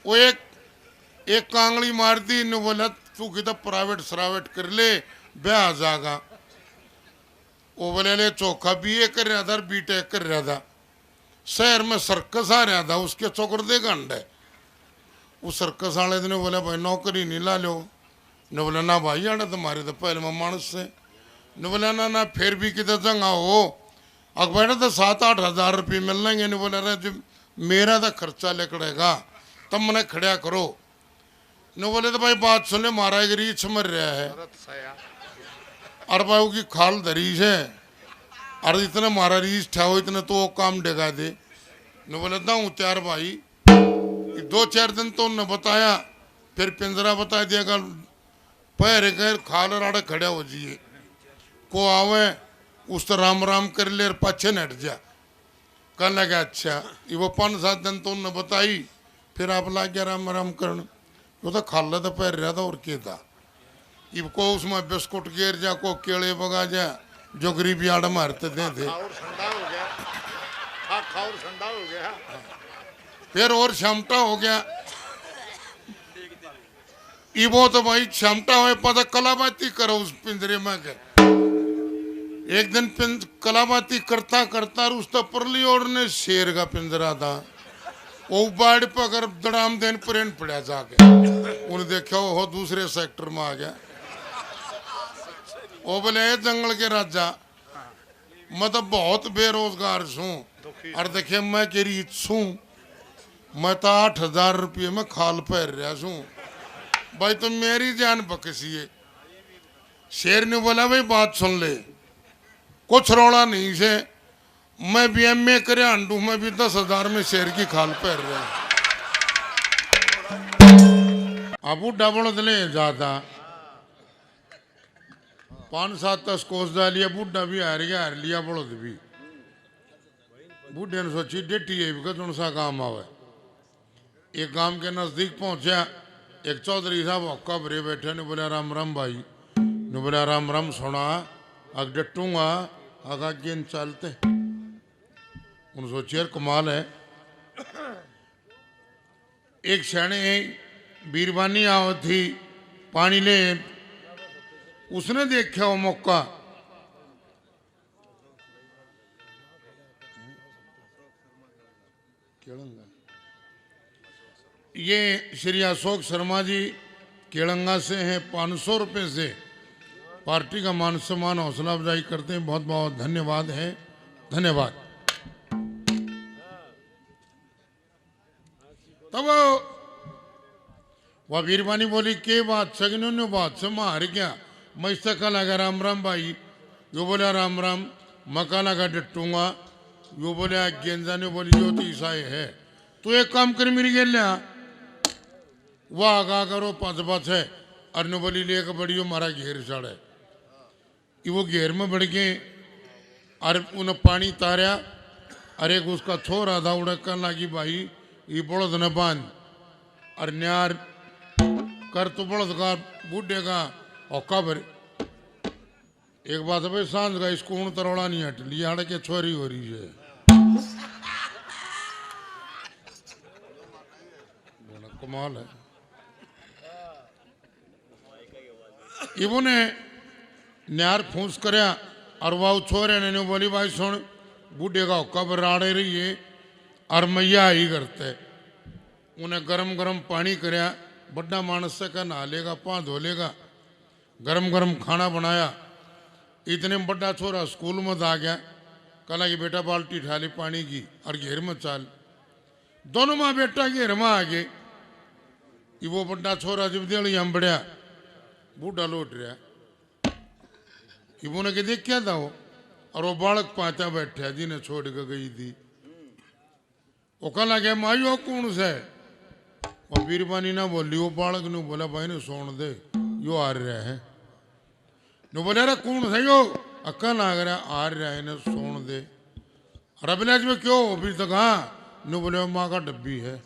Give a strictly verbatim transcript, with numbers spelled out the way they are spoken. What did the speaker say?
वो एक एक कांगली मार दी ने बोला, "तू किधर प्राइवेट सरावेट कर ले, ब्याह आ जागा।" वो बोले, "ले चोखा बीए कर रहा था और बीटेक कर रहा था, शहर में सर्कस आ रहा था, उसके चोकर दे गंड है।" उस सर्कस वाले ने बोला, "भाई नौकरी नहीं ला लो।" ने बोला, "ना भाई, आने तुम्हारे तो पहले में मानस से।" ने बोला, "ना ना, फिर भी किधर जंगा हो, अखबार तो सात आठ हजार रुपये मिल लेंगे।" ने बोला, "अरे जब मेरा तो खर्चा लिकड़ेगा, तब मने खड़ा करो।" ने बोले, "तो भाई बात सुन ले, मारा एक रीछ मर रहा है, और भाई की खाल धरी से, और इतने मारा रीछ ठाओ, इतने तो वो काम डेगा दे।" ने बोले, "दाऊँ त्यार भाई।" दो चार दिन तो उनने बताया, फिर पिंजरा बता दिया, कल पैर के खाल राड़े खड़ा हो जाइए, को आवे उस तो राम राम कर ले और पाछे न हट जा। कहने लगा, "अच्छा।" ये वो पाँच सात दिन तो उनने बताई, फिर आप लाग गया राम राम करण। वो तो खाला तो पैर रहा था और के था। इब को उसमें बिस्कुट गेर जा, को केले बगा जा, जो गरीबी आड़ मारते दे थे। खा और ठंडा हो गया। खा, खा और ठंडा हो गया। फिर और शामटा हो गया। इबो तो भाई शामटा होए पता कलाबाती करो उस पिंजरे में के। एक दिन पिंज-, कलाबाती करता करता और उस तो परली ओर ने शेर का पिंजरा था। वो बाड़ पर अगर दड़ाम देन परेन पड़ा जाके। उन देखा, "ओहो, दूसरे सेक्टर में आ गया।" वो बोले, "ए जंगल के राजा, मैं तो बहुत बेरोजगार सूं, और देखे मैं के रीछ सूं, मैं तो आठ हजार रुपये में खाल पहर रहा सूं। भाई, तो मेरी जान बकसी है।" शेर ने बोला, "भाई, बात सुन ले, कुछ रोला नहीं से, मैं भी एमए करे हांडू, मैं भी दस हजार में शेर की खाल पहर रहा हूं।" अब बूढ़ा बलद ले जाता, पाँच सात तस कोस जा लिया, बूढ़ा भी हार गया, हार लिया बलद भी। बूढ़े ने सोची, "डेटी है, भी कौन सा काम आवे।" एक गांव के नजदीक पहुंचा, एक चौधरी साहब हक्का भरे बैठे ने बोला, "राम राम भाई।" ने बोला, "राम राम सोना, अक डटूंगा, अक आगे न चलते।" उन सोची, "यार कमाल है।" एक स्याणे बीरबानी आओ थी पानी ले, उसने देखा वो मौका, केलंगा। ये श्री अशोक शर्मा जी केलंगा से हैं, पाँच सौ रुपये से पार्टी का मान सम्मान, हौसला अफजाई करते हैं। बहुत बहुत धन्यवाद है, धन्यवाद। तब वह बीरबानी बोली, "के बात सै?" कि न्यू बात सै, मैं हार गया। मैं इससे कह लगा, "राम राम भाई।" यो बोला, "राम राम।" मैं कह लगा, "डटूंगा।" यो बोला, "गेंजा।" ने बोली, "यो तो ईसाई है, तू एक काम कर, मेरी गेल्या वह आगा करो पाँच पाँच है।" और न्यू बोली, "लेके बड़ी हो, मारा घेर चढ़े।" ये वो घेर में बढ़ गए और उन्हें पानी तारया। और एक उसका छोरा था, उड़े कहने लगी, "भाई, ये बलद न बांध और न्यार कर, तो बलद का बूढ़े का हौका भर।" एक बात है भाई, सांझ का इसको उन तरोड़ा नहीं हट लिया, अड़ के छोरी हो रही है। बड़ा कमाल है। इब उन्हें न्यार फूस करया और वह छोरे ने न्यू बोली, "भाई सुन, बूढ़े का हुक्का पर राड़े रही है और मैया आई करते।" उन्हें गरम गरम पानी करया, बड्डा मानस से कह नहा लेगा, पाँ धो लेगा। गरम गरम खाना बनाया। इतने में बड्डा छोरा स्कूल में आ गया। कहला कि, "बेटा, बाल्टी ठा ले पानी की और घेर में चाल।" दोनों माँ बेटा घेर में आ गए। इब वो बड्डा छोरा जब देली हम बड़या, बूढ़ा लौट रहा। इब उन्हें के देख क्या था वो, और वो बालक पाचा बैठा जिन्हें छोड़ के गई थी। वो कहला के, "माई, वो कौन से?" वो बीरबानी ना बोली, वो बालक ने बोला, "भाई ने सोन दे, यो आ रहा है।" नु बोले, "अरे कौन से यो?" अक्का लाग रहा, "आ रहा है, ने सोन दे।" और अभिलाष में क्यों हो, फिर तो कहा, नु बोले, "माँ का डब्बी है।"